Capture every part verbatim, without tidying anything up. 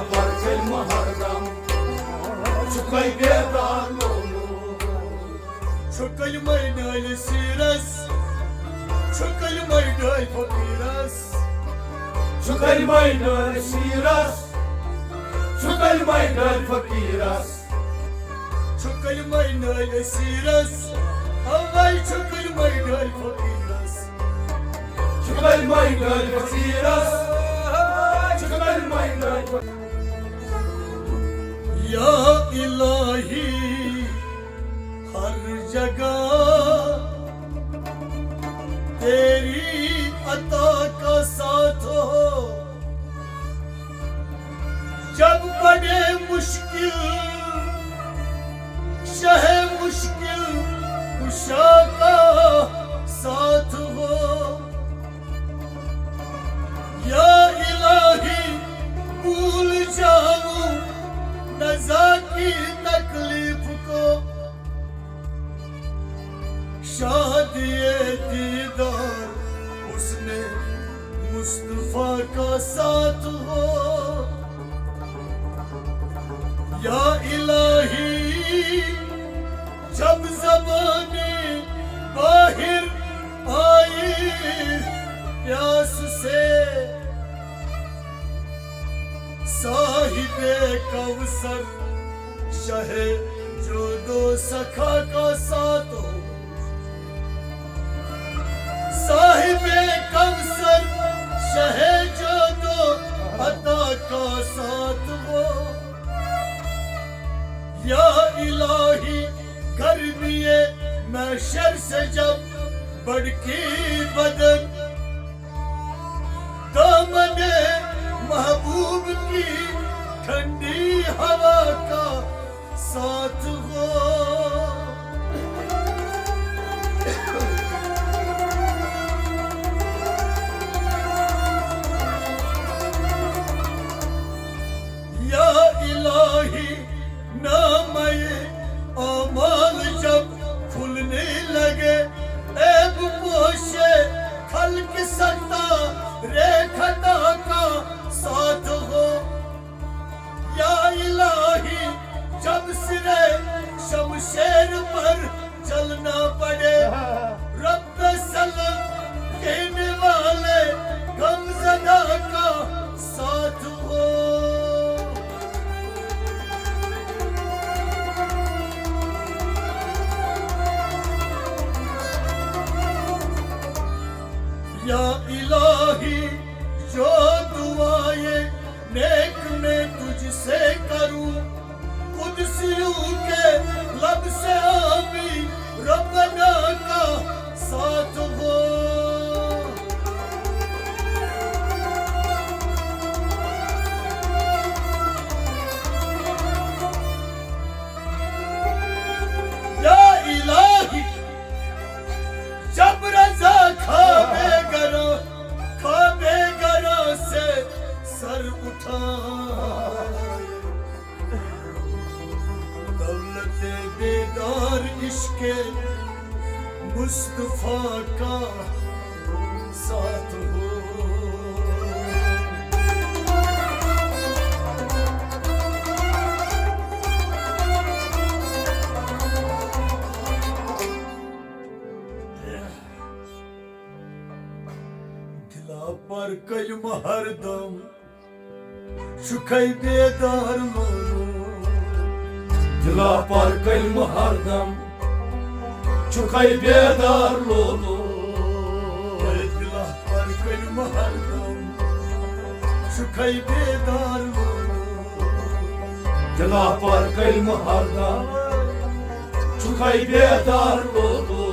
پر کلمہٕ ہردم، چھُکھَے بیدار لولو۔ چھُ کلمَے نٲلۍ سیٖرس، چھُ کلمَے نٲلۍ فقیٖرس۔ چھُ کلمَے نٲلۍ سیٖرس، چھُ کلمَے نٲلۍ فقیٖرس۔ چھُ کلمَے نٲلۍ سیٖرس، اَوَے چھُ کلمَے نٲلۍ فقیٖرس۔ چھُ کلمَے نٲلۍ فقیٖرس، چھُ کلمَے نٲلۍ فقیٖرس۔ یا الٰہی، ہر جگہ تیری عطا کا ساتھ ہو۔ جب بڑے مشکل، شہ مشکل کشا کا ساتھ ہو۔ یا الٰہی، بھول جاؤں نزا کی تکلیف کو۔ شادی دیدار حسن مصطفیٰ کا ساتھ ہو۔ یا الٰہی، جب زمانے باہر آئی پیاس سے، صاحب کوثر شہ جود و سخا کا ساتھ ہو۔ صاحب کوثر شہ جود و عطا کا ساتھ ہو۔ یا الٰہی، گرمی محشر سے جب بھڑکی بدن، دامن محبوب کی ٹھنڈی ہوا کا ساتھ ہو۔ یا الٰہی، نامۂ اعمال جب کھلنے لگے، عیب پوش خلق ستارِ خدا کا ساتھ ہو۔ یا الٰہی، جب سرِ شمشیر پر چلنا پڑے، رب سلم کہنے والے غمزدہ کا ساتھ ہو۔ یا الٰہی، جو دعائیں نیک میں تجھ سے کروں، قدسیوں کے لب سے آمین ربنا کا ساتھ ہو۔ یا الٰہی، جب رضا خوابِ گراں، خوابِ گراں سے سر اٹھائے، دولتِ بیدار عشقِ مصطفیٰ کا ساتھ ہو۔ دلا پر کلمہٕ ہردم، چھُکھَے بیدار لولو۔ دلا پر کلمہٕ ہردم، چھُکھَے بیدار لولو۔ اے دلا پر کلمہٕ ہردم، چھُکھَے بیدار لولو۔ دلا پر کلمہٕ ہردم، چھُکھَے بیدار لولو۔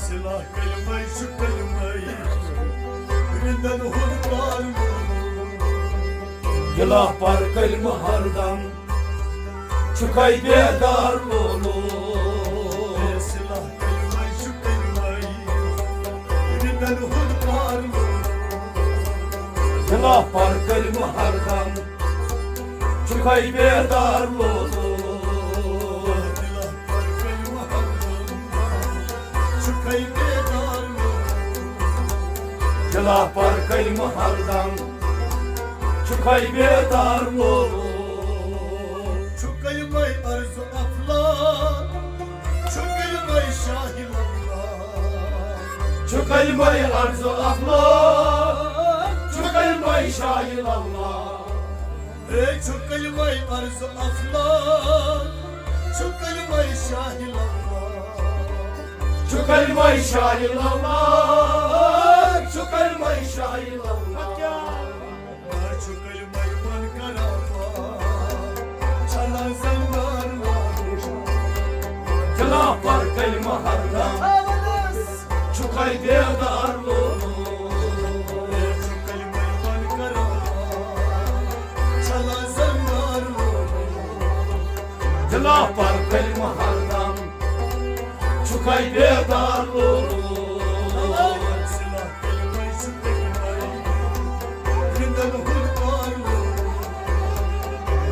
سلاح کلمَے چھُ کلمَے، رندن ہُنٛد کار لولو۔ دلا پر کلمہٕ ہردم، چھُکھَے بیدار لولو۔ سلاح کلمَے چھُ کلمَے، رندن ہُنٛد کار لولو۔ دلا پر کلمہٕ ہردم، چھُکھَے بیدار لولو۔ دلا پر کلمہٕ ہردم، چھُکھَے بیدار لولو۔ دلا پر کلمہٕ ہردم، چھُکھے بیدار لولو۔ چھُ کلمے عرض افلاک، چھُ کلمے شاہ لولو۔ چھُ کلمے عرض افلاک، چھُ کلمے شاہ لولو۔ ہے چھُ کلمے عرض افلاک، چھُ کلمے شاہ لولو۔ چھُ کلمے شاہ لولو، چھُ کلمے شاہ لولو۔ چھُ کلمے من کران پاک، چھلان زنگار لولو۔ دِلا پر کلمہٕ ہر دم، چھُکھے بیدار لولو۔ چھُ کلمے من کران پاک، چھلان زنگار لولو۔ دِلا پر کلمہٕ ہر دم، چھُکھے بیدار لولو۔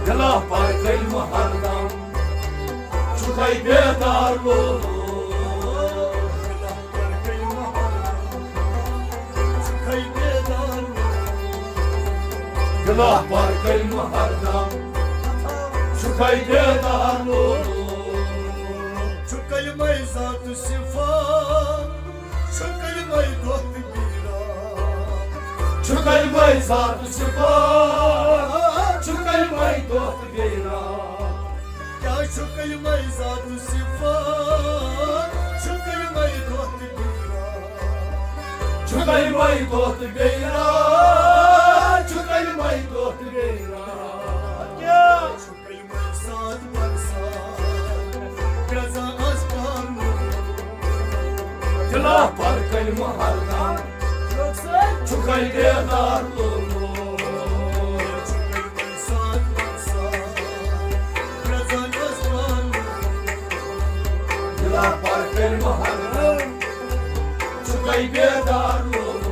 دِلا پر کلمہٕ ہر دم، چھُکھے بیدار لولو۔ دِلا پر کلمہٕ ہر دم، چھُکھے بیدار لولو۔ چھُ کلمے ذات صفات، چھُ کلمے دۄہ تہٕ بیران۔ چھُ کلمے ذات صفات، چھُ کلمے دۄہ تہٕ بیران۔ کیٛاہ چھُ کلمے ذات صفات، چھُ کلمے دۄہ تہٕ بیران۔ چھُ کلمے دۄہ تہٕ بیران، چھُ کلمے دۄہ تہٕ بیران۔ کیٛاہ؟ چھُ کلمے ساتھ برسان، پرٛزان اذکار لولو۔ دِلا پر کلمہٕ ہر دم، چھُکھے بیدار لولو۔ چھُ کلمے ساتھ برسان، پرٛزان اذکار لولو۔ دِلا پر کلمہٕ ہر دم، چھُکھے بیدار لولو۔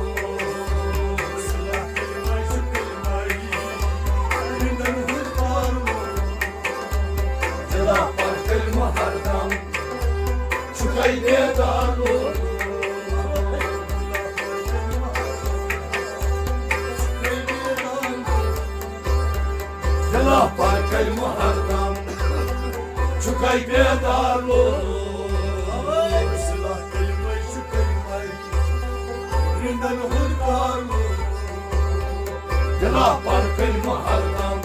دِلا پر کلمہٕ ہر دم، چھُکھے بیدار لولو۔ دِلا پر کلمہٕ ہر دم، چھُکھے بیدار لولو۔ رندن ہُنٛد کار لولو۔ دِلا پر کلمہٕ ہر دم،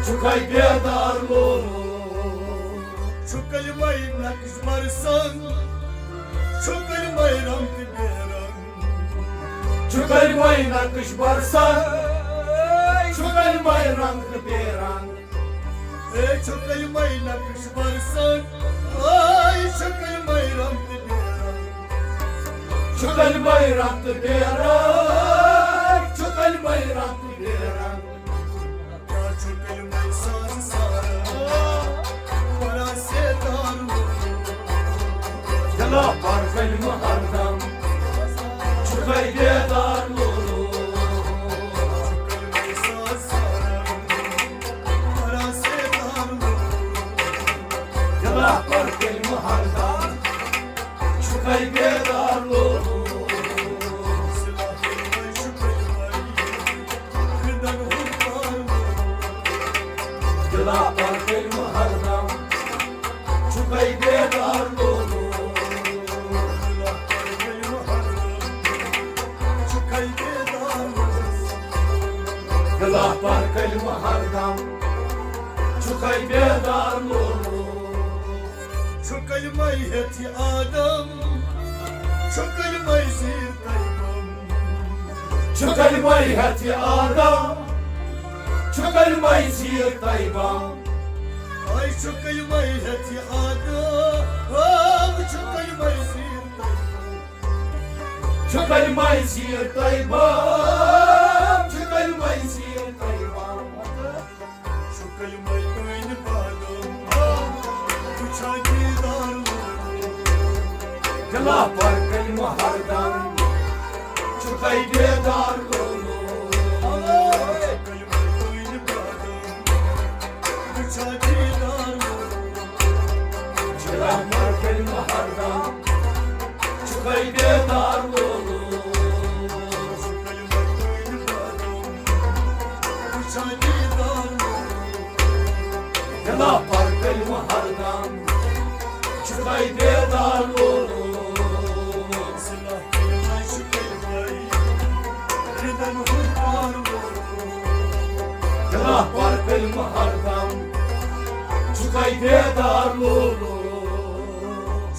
چھُکھے بیدار لولو۔ چھُ کلمے نقش برسان، چھُ کلمے رنگ تہٕ بے رنگ۔ چھُ کلمے نقش برسان، چھُ کلمے رنگ تہٕ بے رنگ۔ اے چھُ کلمے نقش برسان، اے چھُ کلمے رنگ تہٕ بے رنگ۔ چھُ کلمے رنگ تہٕ بے رنگ، چھُ کلمے رنگ تہٕ بے رنگ۔ کیٛاہ چھُ کلمے ساز ساران، پران سیدار لولو۔ دِلا پر کلمہٕ ہر دم، چھُکھے بیدار لولو۔ دِلا پر کلمہٕ ہر دم، چھُکھے بیدار لولو۔ دِلا پر کلمہٕ ہر دم، چھُکھے بیدار لولو۔ دِلا پر کلمہٕ ہر دم، چھُکھے بیدار لولو۔ چھُ کلمے ہیٚتھ یہِ آدم، چھُ کلمے زیٖر طیبم۔ چھُ کلمے ہیٚتھ یہِ آدم، چھُ کلمے زیٖر طیبم۔ اے چھُ کلمے ہیٚتھ یہِ آدم، چھُ کلمے زیٖر طیبم۔ چھُ کلمے زیٖر طیبم، چھُ کلمے زیٖر طیبم۔ چھُ کلمے أنۍ بادم، وٕچھان دیٖدار لولو۔ دِلا پر کلمہٕ ہر دم، چھُکھے بیدار لولو۔ چھُ کلمے أنۍ بادم، وٕچھان دیٖدار لولو۔ دِلا پر کلمہٕ ہر دم، چھُکھے بیدار لولو۔ چھُ کلمے أنۍ بادم، دِلا پر کلمہٕ ہر دم چھُکھے بیدار لولو۔ دِلا پر کلمہٕ ہر دم چھُکھے بیدار لولو۔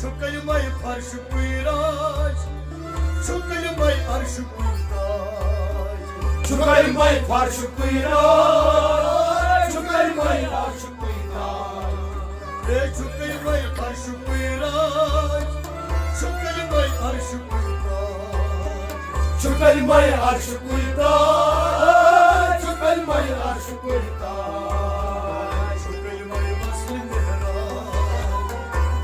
چھُ کلمَے فرش پُے راج، چھُ کلمَے عرش پُے تاج۔ چھُ کلمَے فرش پُے راج، چھُ کلمَے عرش پُے تاج۔ ہے چھُ کلمَے فرش پُے راج، چھُ کلمَے عرش پُے تاج۔ چھُ کلمَے عرش پُے تاج، چھُ کلمَے عرش پُے تاج۔ چھُ کلمَے وصل محراب،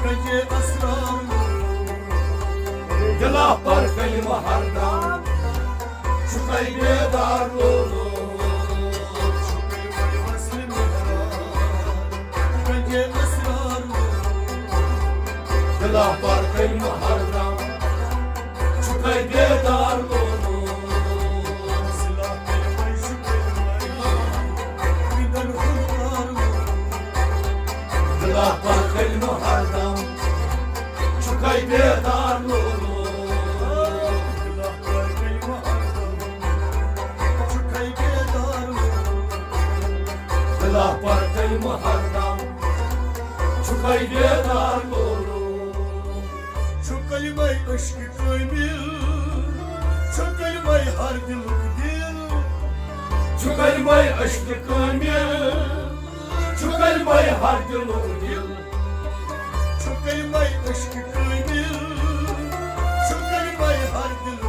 گنجے اسرار لولو۔ دِلا پر کلمہٕ ہر دم چھُکھے بیدار لولو۔ چھُ کلمَے وصل محراب، گنجے اسرار لولو۔ دِلا پر کلمہٕ ہر دم چھُکھے بیدار لولو۔ دِلا پر کلمہٕ ہر دم چھُکھے بیدار لولو۔ دِلا پر کلمہٕ ہر دم چھُکھے بیدار لولو۔ چھُ کلمَے عشق کٲمِل، چھُ کلمَے ہر دِلُک دِل۔ چھُ کلمَے عشق کٲمِل، چھُ کلمَے ہر دِلُک دِل۔ چھُ کلمَے عشق کٲمِل، چھُ کلمَے ہر دِلُک دِل۔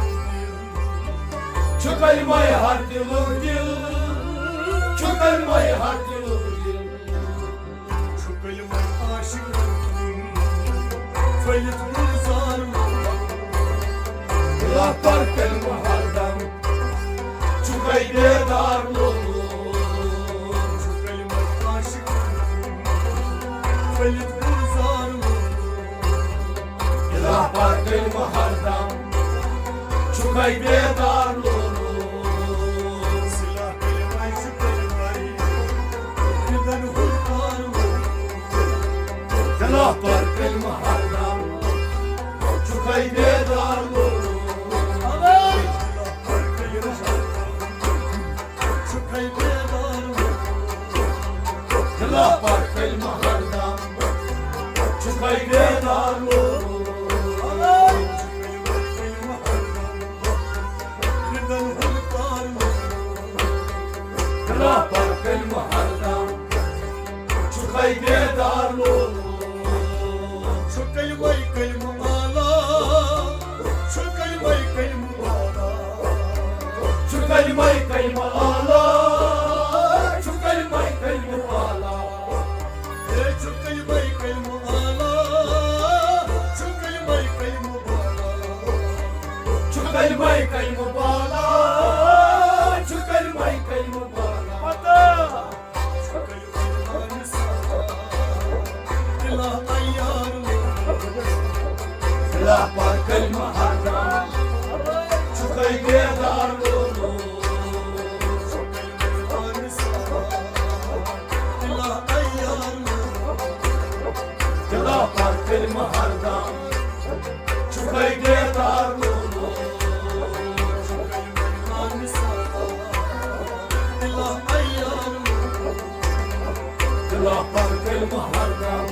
چھُ کلمَے ہر دِلُک دِل، چھُ کلمَے ہر دِلُک دِل۔ چھُ کلمَے عاشقن ہُنٛد پھٔلِتھ گُلزار لولو۔ دِلا پر کلمہٕ ہر دم چھُکھے بیدار لولو۔ چھُ کلمَے عاشقن ہُنٛد پھٔلِتھ گُلزار لولو۔ دِلا پر کلمہٕ ہر دم چھُکھے بیدار لولو۔ دِلا پر کلمَے چھُ کلمَے رِدن ہُنٛد کار لولو۔ دِلا پر کلمہٕ ہر دم چھُکھے بیدار لولو۔ دِلا پر کلمہٕ ہر دم چھُکھے بیدار لولو۔ دِلا پر کلمہٕ ہر دم چھُکھے بیدار لولو۔ چھُ کلمَے کلمہٕ اعلیٰ، چھُ کلمَے کلمہٕ بالا۔ چھُ کلمَے کلمہٕ اعلیٰ، چھُ کلمَے کلمہٕ بالا۔ ہے چھُ کلمَے کلمہٕ اعلیٰ، چھُ کلمَے کلمہٕ بالا۔ چھُ کلمَے کلمہٕ بالا، چھُ کلمَے کلمہٕ بالا۔ دِلا پر کلمہٕ ہر دم چھُکھے بیدار لولو۔ دِلا پر کلمہٕ ہر دم چھُکھے بیدار لولو۔ دِلا پر کلمہٕ ہر دم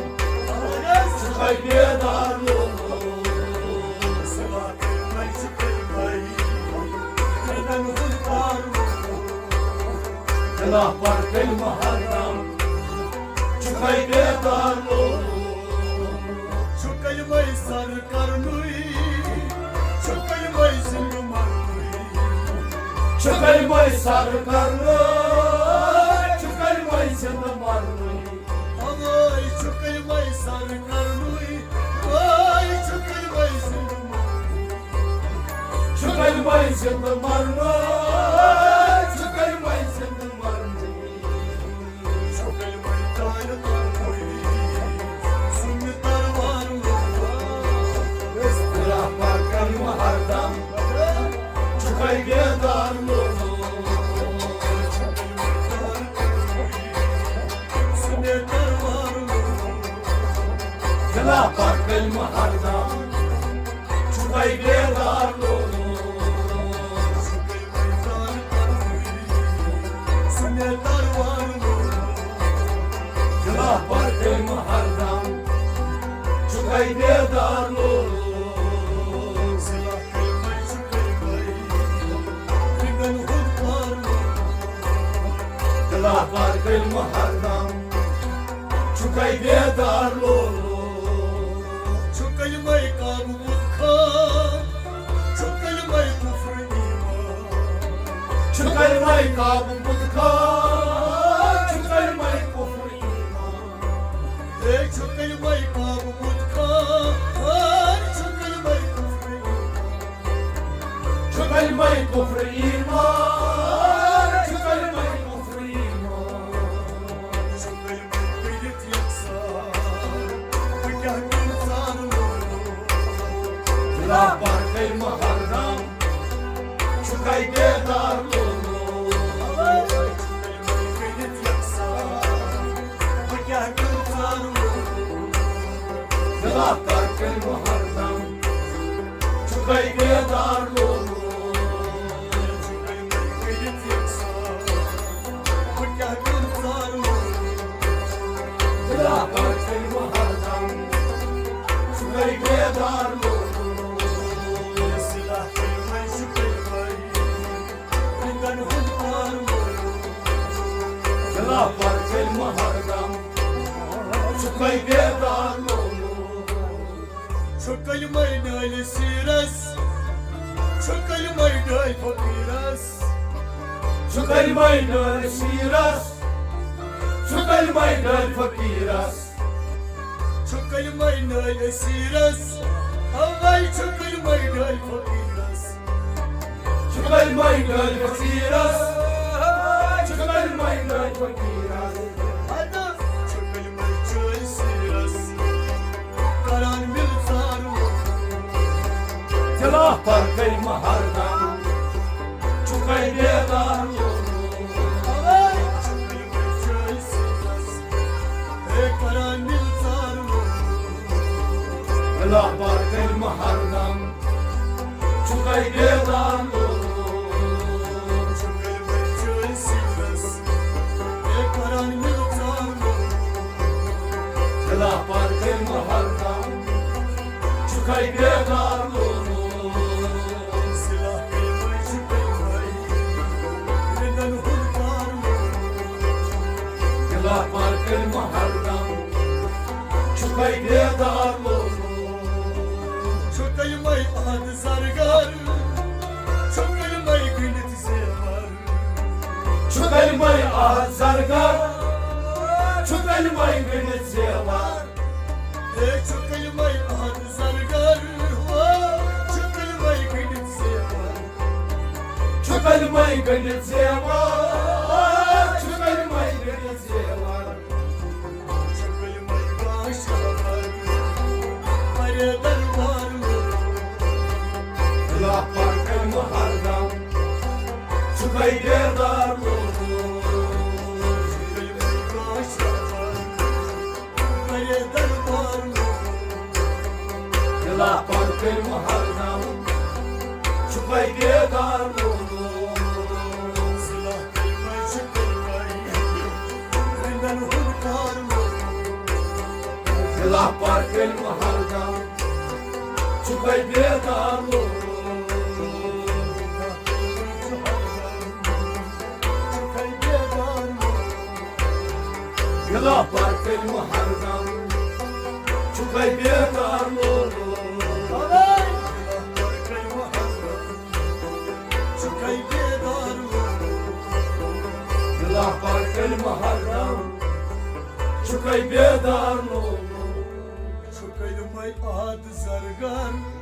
چھُکھے بیدار لولو۔ دِلا پر کلمہٕ ہر دم چھُکھے بیدار لولو۔ چھُ کلمَے سر کرنُے، چھُ کلمَے زِندٕ مرنُے۔ چھُ کلمَے سر کرنُے، چھُ کلمَے زِندٕ مرنُے۔ اوے چھُ کلمَے سر کرنُے، اوے چھُ کلمَے زِندٕ مرنُے۔ چھُ کلمَے زِندٕ مرنُے، چھُ کلمَے زِندٕ مرنُے۔ چھُ کلمَے تالہِ ترنُے، سُمہِ تروار لوٚگ۔ دِلا پر کلمہٕ ہر دم چھُکھے بیدار لولو۔ دِلا پرکٔلۍ مہردم، چھُکھے بیدار لولو۔ دِلا پرکٔلۍ مہردم، چھُکھے بیدار لولو۔ دِلا پرکٔلۍ مہردم، چھُکھے بیدار لولو۔ چھُکھے مے کعبہٕ بُت خان، چھُکھے مے کفر ایمان۔ چھُکھے مے کعبہٕ بُت خان، چھُکھے مے کفر ایمان۔ اے چھُکھے مے کعبہٕ بُت خان، چھُکھے مے کفر ایمان۔ چھُکھے مے کفر ایمان، چھُکھے مے کفر ایمان۔ چھُکھے مے کٔرِتھ یکسان، بہٕ کیٛاہ کَرٕ ژارٕ لولو۔ دِلا پرکٔلۍ مہردم، چھُکھے بیدار لولو۔ چھُکھے مے کٔرِتھ یکسان، بہٕ کیٛاہ کَرٕ ژارٕ لولو۔ دِلا پرکٔلۍ مہردم، چھُکھے بیدار لولو۔ چھُکھے مے کٔرِتھ یکسان، بہٕ کیٛاہ کَرٕ ژارٕ لولو۔ دِلا پرکٔلۍ مہردم، چھُکھے بیدار لولو۔ سِلا کٔرۍ وۄنۍ، چھُکھے وۄنۍ، رِنٛگن ہُنٛد پار لولو۔ دِلا پرکٔلۍ مہردم، چھُکھے بیدار لولو۔ چھُکھے مے نٲلۍ سیٖرس، چھُکھے مے ڈٲلۍ فقیٖرس۔ چھُکھے مے نٲلۍ سیٖرس، چھُکھے مے ڈٲلۍ فقیٖرس۔ چھُکھے مے نٲلۍ سیٖرس، اوے چھُکھے مے ڈٲلۍ فقیٖرس۔ چھُکھے مے ڈٲلۍ فقیٖرس، چھُکھے مے ڈٲلۍ فقیٖرس۔ اَدٕ چھُکھے مے چٲلۍ سیٖرس، کران مِلژار۔ دِلا پرکٔلۍ مہردم، چھُکھے بیدار لولو۔ چھُکھے مے چٲلۍ سیٖرس، ہے کران مِلژار۔ دِلا پرکٔلۍ مہردم، چھُکھے بیدار لولو۔ چھُکھے مے چٲلۍ سیٖرس، ہے کران مِلژار۔ دِلا پرکٔلۍ مہردم، چھُکھے بیدار لولو۔ سِلا کٔرۍ وۄنۍ، چھُکھے وۄنۍ، رِنٛگن ہُنٛد پار لولو۔ دِلا پرکٔلۍ مہردم، چھُکھے بیدار لولو۔ چھُکھے مے اَتھ زرگر، چھُکھے مے گٔنٛڈِتھ زیور۔ چھُکھے مے اَتھ زرگر، چھُکھے مے گٔنٛڈِتھ زیور۔ ہے چھُکھے مے اَتھ زرگر، ہو، چھُکھے مے گٔنٛڈِتھ زیور۔ چھُکھے مے گٔنٛڈِتھ زیور، چھُکھے مے گٔنٛڈِتھ زیور۔ چھُکھے مے گاش شہر، پرے دربار لولو۔ دِلا پرکٔلۍ مہردم، چھُکھے بیدار لولو۔ چھُکھے مے گاش شہر، پرے دربار لولو۔ دِلا پرکٔلۍ مہردم، چھُکھے بیدار لولو۔ سِلا کٔرۍ وۄنۍ، چھُکھے وۄنۍ، رِنٛگن ہُنٛد پار لولو۔ دِلا پرکٔلۍ مہردم، چھُکھے بیدار لولو۔ دِلا پرکٔلۍ مہردم، چھُکھے بیدار لولو۔ چھُکھے بیدار لولو۔ دِلا پرکٔلۍ مہردم، چھُکھے بیدار لولو۔ چھُکھے مے اَتھ زرگر۔